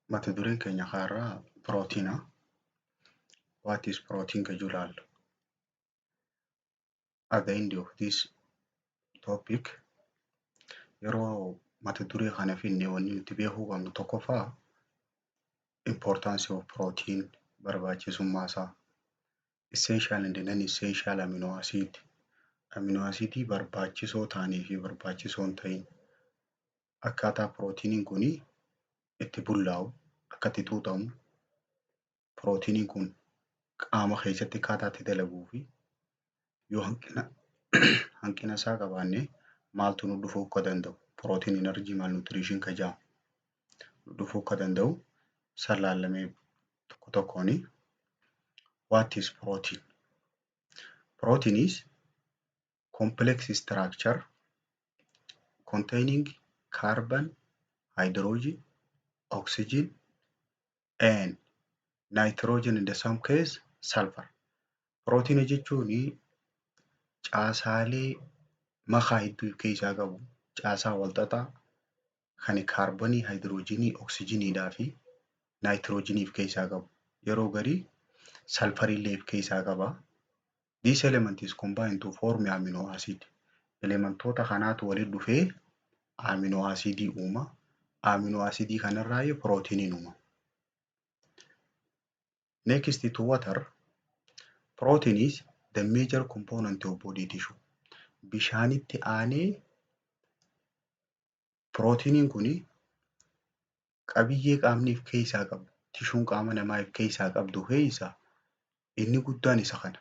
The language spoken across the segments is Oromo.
Mata dureen keenya har'aa pirootiina. What is protein kan jedhu ilaalla. At the end of this topic, yeroo mata duree kana finne, wanni nuti beekuu qabnu tokkoffaa importance of protein, barbaachisummaa isaa, essential and non essential amino acid, amino acidii barbaachisoo ta'anii fi barbaachisoo hin ta'in, akkaataa pirootiiniin kun itti bullaa'u, akka itti xuuxamu, pirootiiniin kun qaama keessatti akkaataa itti dalaguu fi yoo hanqina isaa qabaanne maaltu nu dhufuu akka danda'u, protein energy malnutrition kan jedhamu nu dhufuu akka danda'u san laallamee tokko tokkooni. What is protein? Protein is complex structure containing carbon, hydrogen, oxygen and nitrogen, in the some case sulfur. Pirootiina jechuun caasaalee makaa hedduu of keessaa qabu, caasaa walxaxaa kan kaarbonii, haayidroojinii, oksijiniidhaa fi naayitiroojiinii of keessaa qabu. Yeroo garii salfarii illee of keessaa qaba. This element is combined to form amino acid. Elementoota kanaatu walitti dhufee amino acidii uuma. Amino acidii kanarraa pirootiiniin uumama. Next to water, protein is the major component of body tissue. Bishaanitti aanee pirootiiniin kun qabiyyee qaamni of keessaa qabu, tishuun qaama namaa of keessaa qabdu keessaa inni guddaan isa kana.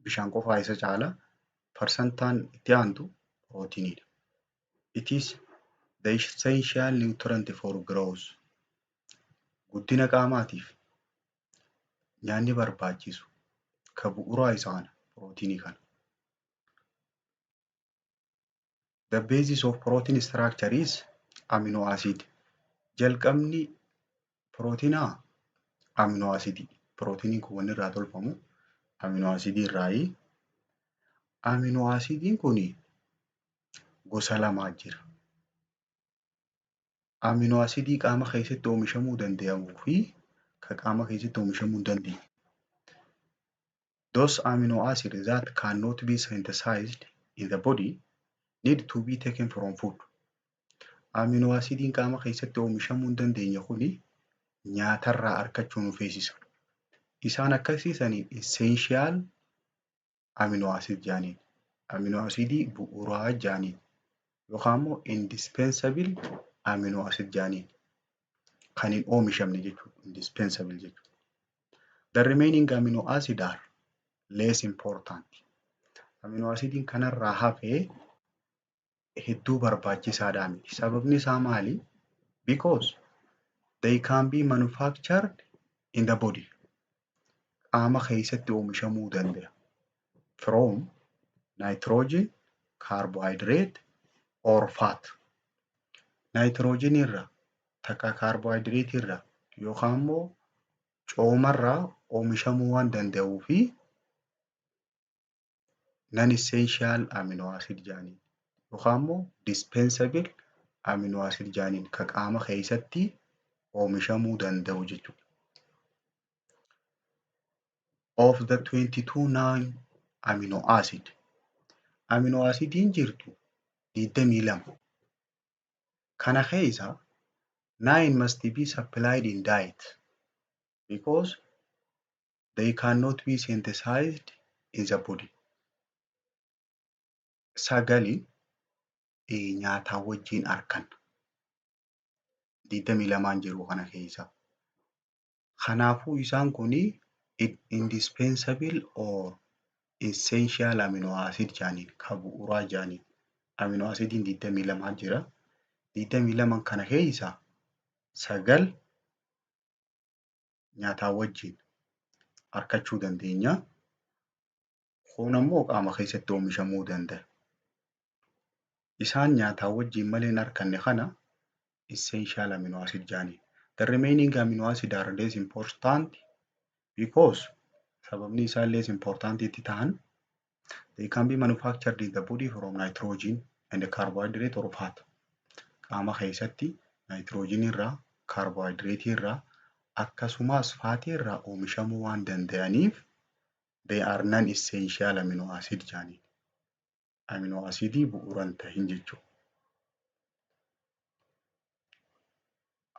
Bishaan qofaa isa caala. Parsantaan itti aantu pirootiiniidha. It is the essential nutrient for growth. Guddina qaamaatiif nyaanni barbaachisu ka bu'uuraa isa kana, pirootiinii kana. The basis of protein structure is amino acid. Jalqabni pirootinaa amino acidii. Pirootiiniin kun wanni irraa tolfamu amino acidii irraayi. Amino acidiin kun gosa lamaa jira. Amino acidii qaama keessatti oomishamuu danda'amuu fi ka qaama keessatti oomishamuu hin dandeenye. Those amino acids that cannot be synthesized in the body need to be taken from food. Amino acidiin qaama keessatti oomishamuu hin dandeenye kuni nyaatarraa argachuu nu feesisa. Isaan akkasiisanii essential amino acid jedhaniin. Amino acidii bu'uuraa jedhaniin. Yookaan immoo indispensable amino acid jedhaniin. Kan hin oomishamne jechuudha. Indispensable jechuudha. The remaining amino acid are less important. Amino acidiin kanarraa hafee hedduu barbaachisaadhaa miti. Sababni isaa maali? Because they can be manufactured in the body. Qaama keessatti oomishamuu danda'a. From nitrogen, carbohydrate or fat. Nitrogen irraa takka carbohydrate irraa yookaan immoo coomarraa oomishamuu waan danda'uu fi non essential amino acid jedhaniin yookaan immoo dispensable amino acid jedhaniin, ka qaama keessatti oomishamuu danda'u jechuudha. Of the 22 known amino acid, amino acidiin jirtu 22. Kana keessa 9 must be supplied in diet because they cannot be synthesized in the body. Sagali nyaataa wajjin arganna. 22n jiru kana keessa. Kanaafuu isaan kuni indispensable or essential amino acid jedhaniin, ka bu'uuraa jedhaniin. Amino acidiin 22 jira. 22 kana keessa sagal nyaataa wajjin argachuu dandeenya. Kun ammoo qaama keessatti oomishamuu danda'a. Isaan nyaataa wajjin malee hin arganne kana essential amino acid jedhaniin. The remaining amino acid are less important because, sababni isaan less important itti ta'an, they can be manufactured in the body from nitrogen and carbohydrate or fat. Qaama keessatti Naayitiroojiinii irraa, kaarboohayidireetii irraa akkasumas fatii irraa oomishamuu waan danda'aniif they are non-essential amino acid jedhaniin. Amino acidii bu'uura hin tahin jechuudha.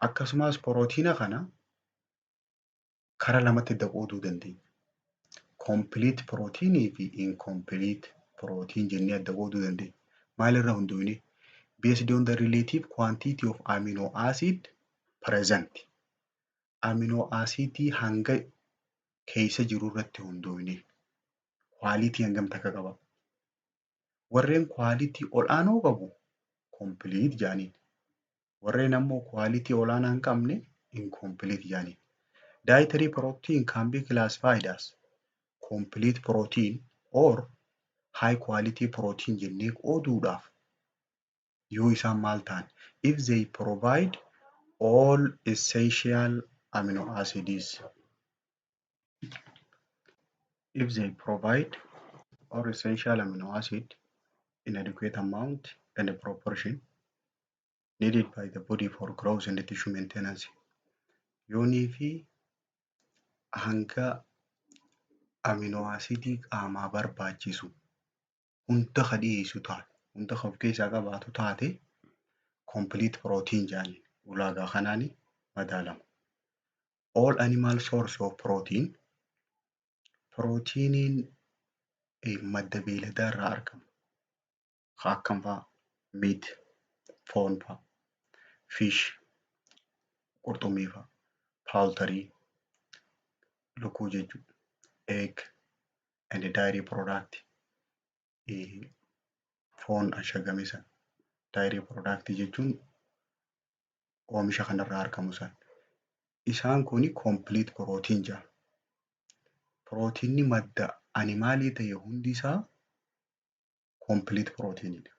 Akkasumas pirootiina kana karaa lamatti adda qooduu dandeenya. Complete pirootiinii fi incomplete protein jennee adda qooduu dandeenya. Maalirraa hundoofnee? Based on the relative quantity of amino acid present. Amino acidii hanga keessa jiru irratti hundoofnee quality hangam takka qaba? Warreen quality ol'aanoo qabu complete jedhaniin. Warreen ammoo quality olaanaa hin qabne incomplete jedhaniin. Dietary protein can be classified as complete protein or high quality protein jennee qooduudhaaf yoo isaan maal ta'an, if they provide all essential amino acids, if they provide all essential amino acid in adequate amount and proportion needed by the body for growth and tissue maintenance. Yoonii fi hanga amino acidii qaamaa barbaachisu hunda ka dhiyeessu taate, hunda ka of keessaa qabaatu taate, complete protein jedhaniin ulaagaa kanaan madaalama. All animal source of protein, pirootiiniin madda beeyladaa irraa argamu. Akkam fa'a? Meat, foon fa'a, fish, qurxummii fa'a, poultry, lukkuu jechuudha, egg and dairy product, foon ashagame sana. Dairy product jechuun oomisha kanarraa argamu sana. Isaan kun complete protein jedhama. Pirootiinni madda animalii ta'e hundi isaa complete proteinidha.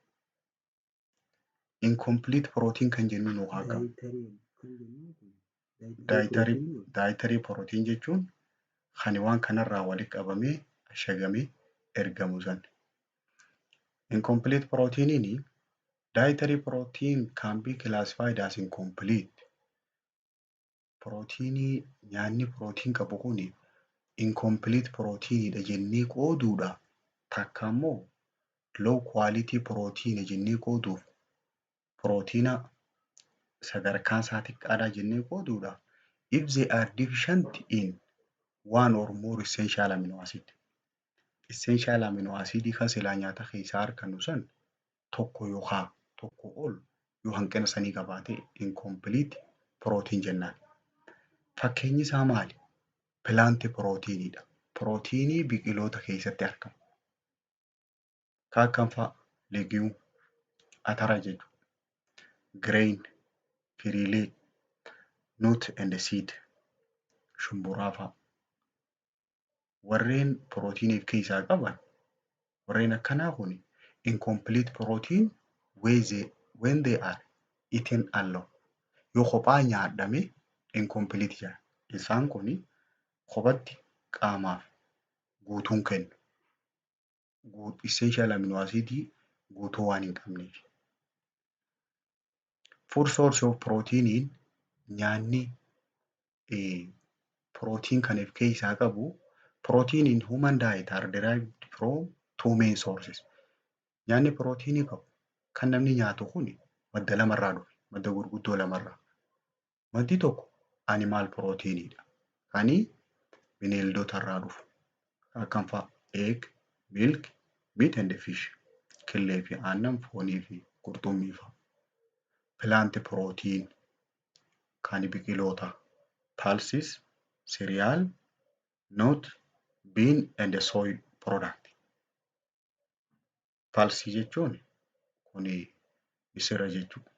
Incomplete protein kan jennuun hoo akkam? Dietary protein jechuun kan waan kanarraa walitti qabamee ashagamee ergamu sana. Incomplete proteiniin, dietary protein can be classified as incomplete. Pirootiinii nyaanni pirootiin qabu kuni incomplete proteinidha jennee qooduudhaaf, takka immoo low quality protein jennee qooduuf, pirootiina sadarkaan isaa xiqqaadha jennee qooduudhaaf, if they are deficient in one or more essential amino acid. Essential amino acid kan silaa nyaata keessaa argannu san tokko yookaan tokko ol yoo hanqina sanii qabaate incomplete protein jennaan. Fakkeenyi isaa maali? Plant proteinidha. Pirootiinii biqiloota keessatti argamu. Kan akkam fa'a? Legume, atara jechuudha. Grain, firiilee, nut and seed, shumburaa fa'a. Warreen pirootiinii of keessaa qaban warreen akkanaa kun incomplete protein when they are eaten alone. Yoo kophaa nyaadhame incomplete jedhama. Isaan kun kophatti qaamaaf guutuu hin kennu. Essential amino acidii guutuu waan hin qabneef. Food source of proteiniin, nyaanni pirootiin kan of keessaa qabu, protein in human diet are derived from two main sources. Nyaanni pirootiinii qabu kan namni nyaatu kun madda lamarraa dhufe. Madda gurguddoo lamarraa. Maddi tokko animal proteinidha. Kani bineeldota irraa dhufu. Akkam fa'a? Egg, milk, meat and fish. Killee fi aannan, foonii fi qurxummii fa'a. Plant protein kan biqiloota, pulses, cereal, nut, bean and soy product. Pulse jechuun kuni misira jechuudha.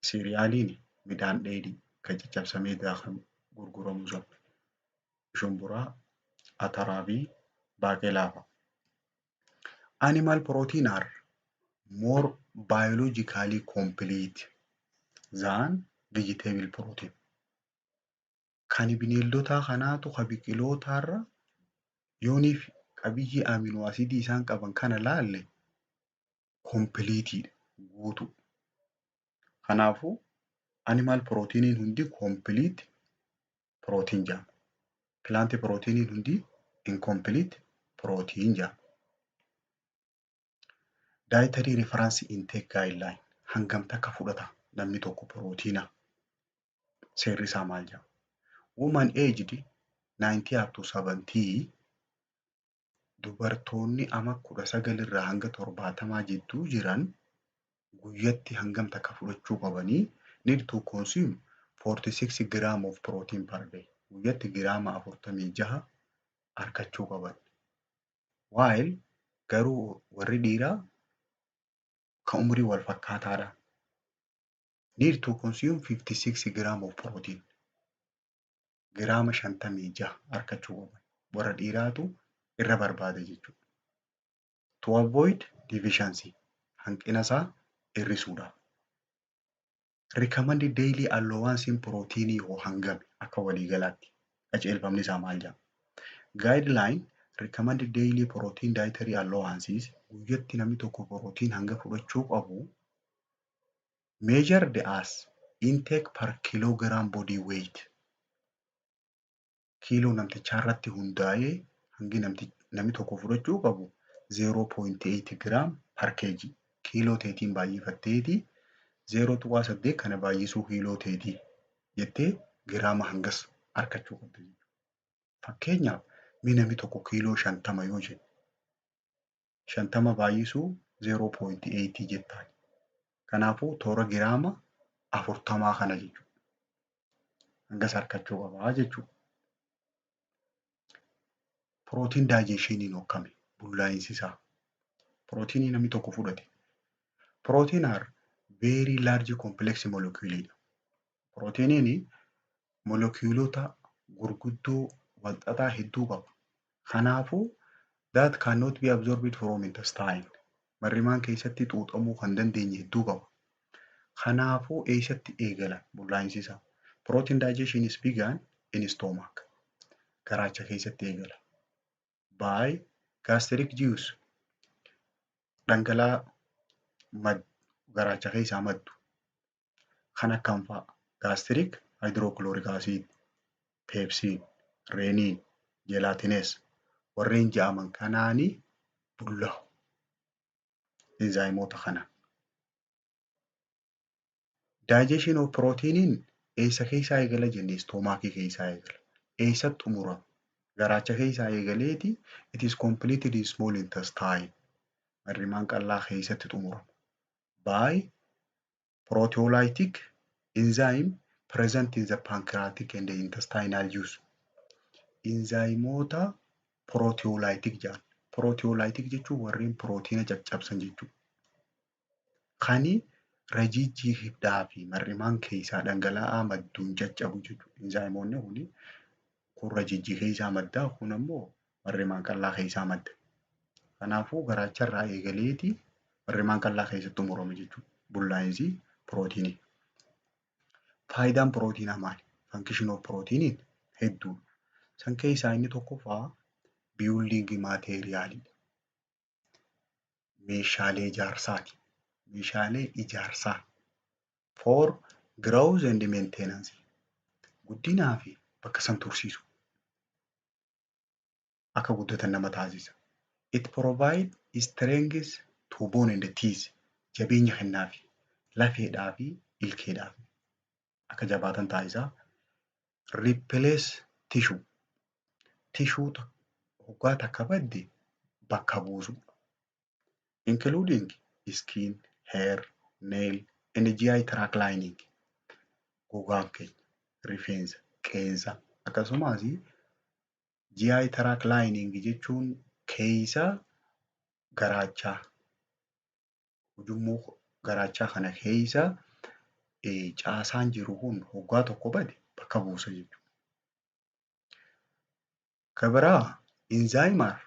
Cerealiin midhaan dheedhii kan caccabsamee daakamu gurguramu sana. Shumburaa, ataraa fi baaqelaa fa'a. Animal protein are more biologically complete than vegetable protein. Kan bineeldotaa kanaatu ka biqilootaarra yooniif qabiyyee amino acidii isaan qaban kana laalle completeiidha, guutuu. Kanaafuu Animal proteiniin hundi complete protein jedhama. Plant proteiniin hundi incomplete protein jedhama. Dietary reference intake guideline, hangam takka fudhata namni tokko pirootiina? Seerri isaa maal jedha? Woman aged 19 up to 70, dubartoonni ama 19 irraa hanga 70 jidduu jiran, guyyatti hangam takka fudhachuu qabanii? Need to consume 46 gram of protein per day. Guyyatti giraama 46 argachuu qaban. While garuu warri dhiiraa kan umurii wal fakkaataadha, need to consume 56 gram of protein. Giraama 56 argachuu qaban. Warra dhiiraatu irra barbaada jechuudha. To avoid deficiency, hanqina isaa hir'isuudhaaf. Recommended daily allowance proteinii hoo hangami akka waliigalaatti? Qajeelfamni isaa maal jedha? Guideline recommended daily protein dietary allowances, guyyatti namni tokko protein hanga fudhachuu qabu, measured as intake per kilogram body weight. Kiiloo namtichaa irratti hundaa'ee hangi namni tokko fudhachuu qabu 0.8 gram per kg. Kiiloo teetiin baay'ifatteeti 0.8 kana baay'isuu kiiloo teetii jettee giraama hangas argachuu qabda jechuudha. Fakkeenyaaf, mee namni tokko kiiloo 50 yoo jenne, 50 baay'isuu 0.8 jettaan. Kanaafuu toora giraama 40 kana jechuudha. Hangas argachuu qabaa jechuudha. Protein digestioniin akkami? Bullaa'insi isaa. Pirootinii namni tokko fudhate. Protein are very large complex molecule dha. Pirootiiniin molekiyuulota gurguddoo walxaxaa hedduu qaba. Kanaafuu that cannot be absorbed from intestine. Marrimaan keessatti xuuxamuu kan dandeenye hedduu qaba. Kanaafuu eessatti eegala bullaa'insi isaa? Protein digestion is began in stomach. Garaacha keessatti eegala. By gastric juice, dhangala'aa garaacha keessaa maddu kan akkam fa'a? Gastric hydrochloric acid, pepsin, rennin, gelatinase warreen jedhaman kanaani bullaa'u. Enzymoota kana. Digestion of proteiniin eessa keessaa eegala jenne? Stomachii keessaa eegala. Eessatti xumurama? Garaacha keessaa eegaleeti it is completed in small intestine. Marrimaan qal'aa keessatti xumurama. By proteolytic enzyme present in the pancreatic and the intestinal juice. Enzymoota proteolytic jedhan. Proteolytic jechuun warreen pirootiina caccabsan jechuudha. Kani rajiijii hidhaa fi marrimaan keessaa dhangala'aa madduun caccabu jechuudha. Enzymoonni kuni kun rajiijii keessaa madda, kun ammoo marrimaan qal'aa keessaa madda. Kanaafuu garaacharraa eegaleeti marrimaan qal'aa keessatti xumurama jechuudha bullaa'insi pirootiinii. Faayidaan pirootiinaa maali? Function of proteiniin hedduudha. San keessaa inni tokkoffaa building materialidha. Meeshaalee ijaarsaati. Meeshaalee ijaarsaa for growth and maintenance. Guddinaa fi bakka san tursiisu. Akka guddatan nama taasisa. It provide strength to bone and teeth. Jabeenya kennaafi. Lafeedhaa fi ilkeedhaaf akka jabaatan taasisa. Replace tissue. Tissue hoggaa takka badde bakka buusu. Including skin, hair, nail and GI tract lining. Gogaan keenya, rifeensa, qeensa, akkasumas GI tract lining jechuun keessa garaachaa, ujummoo garaachaa kana keessa caasaan jiru kun hoggaa tokko bade bakka buusa jechuudha. Kan biraa enzyme are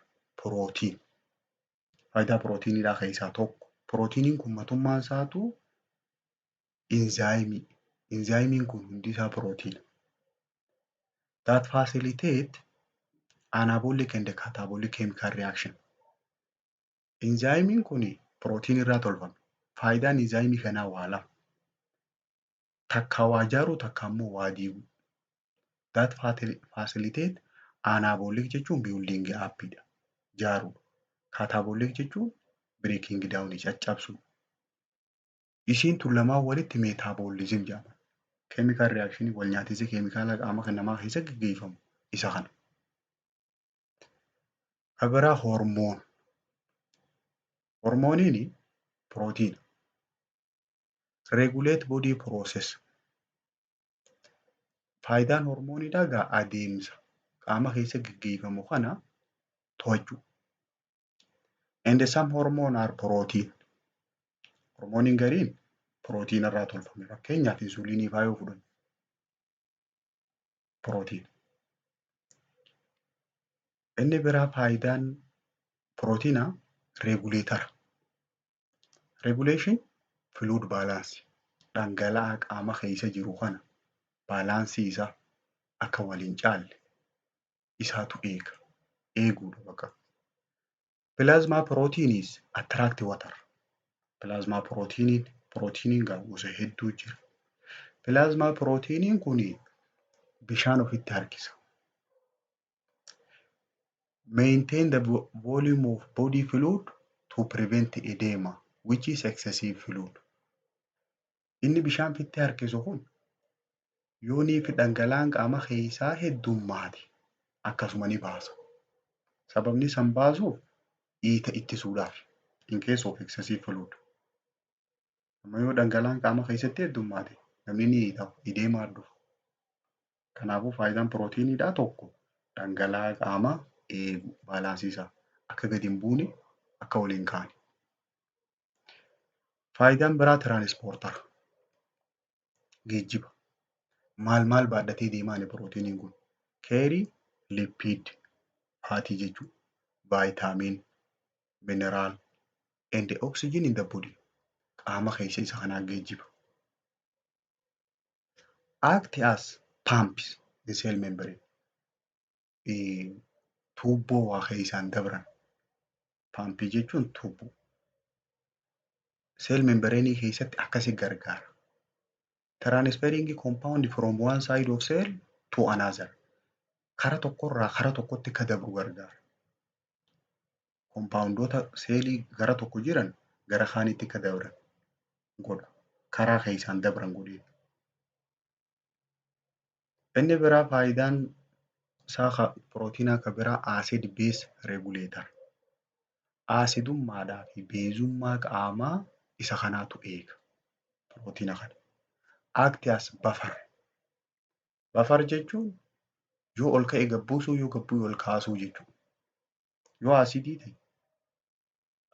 protein. Faayidaa pirootiiniidhaa keessaa tokko, pirootiiniin kun matummaan isaatu enzymeii. Enzymeiin kun hundi isaa pirootiina. That facilitate anabolic and catabolic chemical reaction. Enzymeiin kun pirootiin irraa tolfama. Faayidaan enzymeii kanaa waa lama. Takka waa ijaaruu, takka immoo waa diiguu. That facilitate anabolic jechuun building up dha. Ijaaruudha. Catabolic jechuun breaking down, caccabsuu. Isiin tun lamaan walitti metabolism jedhama. Chemical reaction, wal nyaatiinsa keemikaala qaama namaa keessa gaggeeffamu isa kana. Kan biraa hormone. Hormooniin pirootiina. Regulate body process. Faayidaan hormooniidhaa egaa adeemsa qaama keessa gaggeeffamu kana to'achuu. And some hormone are protein. Hormooniin gariin pirootiina irraa tolfame. Fakkeenyaaf, insuliinii fa'aa yoo fudhanne pirootiina. Inni biraa faayidaan pirootiinaa regulator. Regulation fluid balance, dhangala'aa qaama keessa jiru kana balancii isaa akka waliin caalle isaatu eega. Eeguudha bakka. Plasma proteins attract water. Plasma proteiniin, pirootiiniin gosa hedduu jira. Plasma proteiniin kun bishaan ofitti harkisa. Maintain the volume of body fluid to prevent edema, which is excessive fluid. Inni bishaan ofitti harkisu kun yoonii fi dhangala'aan qaama keessaa heddummaate akkasuma ni baasa. Sababni san baasuuf dhiita ittisuudhaaf, in case of excessive fluid. Amma yoo dhangala'aan qaama keessatti heddummaate namni ni dhiita, edema dhufa. Kanaafuu faayidaan pirootiiniidhaa tokko dhangala'aa qaamaa eegu, balancii isaa akka gadi hin buune, akka ol hin kaane. Faayidaan biraa transporter, geejjiba. Maal maal baadhatee deemaani pirootiiniin kun? Carry lipid, fatii jechuudha. Vitamin, mineral and oxygen in the body. Qaama keessa isa kanaan geejjiba. Act as pumps in cell membrane. Tuubboo waa keessaan dabran. Pumpii jechuun tuubboo. Cell membrane keessatti akkasi gargaara. Transferring compound from one side of cell to another. Kara tokkorraa kara tokkotti akka dabru gargaara. Compoundoota seelii gara tokko jiran gara kaanitti akka dabran godha. Karaa keessaan dabran godhee. Inni biraa faayidaan isaa pirootiinaa kan biraa acid base regulator. Aasidummaadhaa fi beezummaa qaamaa isa kanaatu eega. Pirootiina kana. Act as buffer. Buffer jechuun yoo ol ka'e gad buusuu, yoo gad bu'e ol kaasuu jechuudha. Yoo aasidii ta'e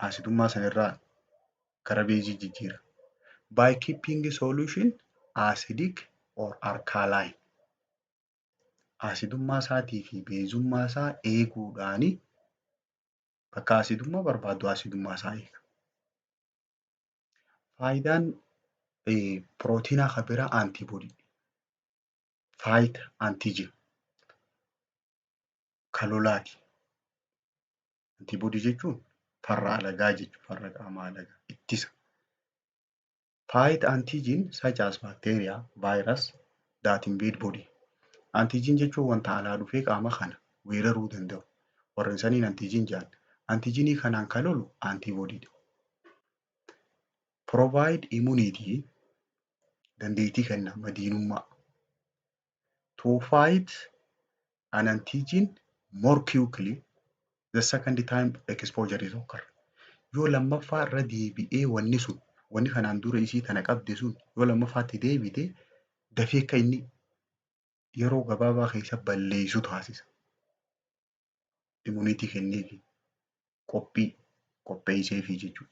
aasidummaa sanarraa gara beezii jijjiira. By keeping solution acidic or alkaline. Aasidummaa isaatii fi beezummaa isaa eeguudhaani bakka aasidummaa barbaaddu aasidummaa isaa eega. Faayidaan pirootiinaa kan biraa antibody. Fight antigen. Kan lolaati. Antibody jechuun farra alagaa jechuudha. Farra qaama alagaa ittisa. Fight antigen such as bacteria, virus that invade body. Antigen jechuun wanta alaa dhufee qaama kana weeraruu danda'u. Warreen saniin antigen jedhan. Antigenii kanaan kan lolu antibodydha. Provide immunity, dandeettii kenna madiinummaa. To fight an antigen more quickly the second time exposure is occur. Yoo lammaffaa irra deebi'ee wanni sun, wanni kanaan dura isii tana qabde sun, yoo lammaffaatti deebite dafee akka inni yeroo gabaabaa keessa balleessu taasisa. Immunity kenneefi, qophii qopheesseefii jechuudha.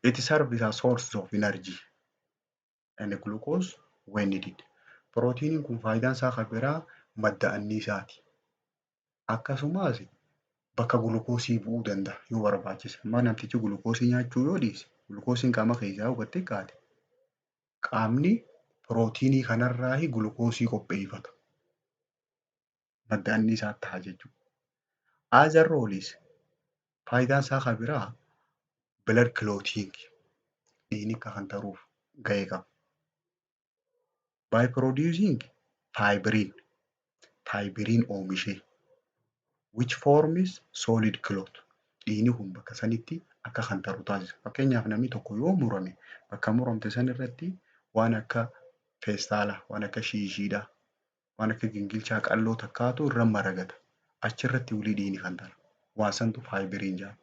It serves as source of energy and glucose when needed. Pirootiiniin kun faayidaan isaa kan biraa madda anniisaati. Akkasumas bakka gulukoosii bu'uu danda'a yoo barbaachise. Amma namtichi gulukoosii nyaachuu yoo dhiise, gulukoosiin qaama keessaa yoo gad xiqqaate, qaamni pirootiinii kanarraa gulukoosii qopheeffata. Madda anniisaa ta'a jechuudha. Other roles, faayidaan isaa kan biraa blood clotting, dhiigni akka kan taruuf gahee qaba. By producing fibrin, fibrin oomishee, which forms solid clot. Dhiigni kun bakka sanitti akka kantaru taasisa. Fakkeenyaaf, namni tokko yoo murame, bakka muramte san irratti waan akka feestaalaa, waan akka shiishiidhaa, waan akka gingilchaa qalloo takkaatu irra maragata. Achirratti wulii dhiigni kantara. Waan santu fibrin jedhama.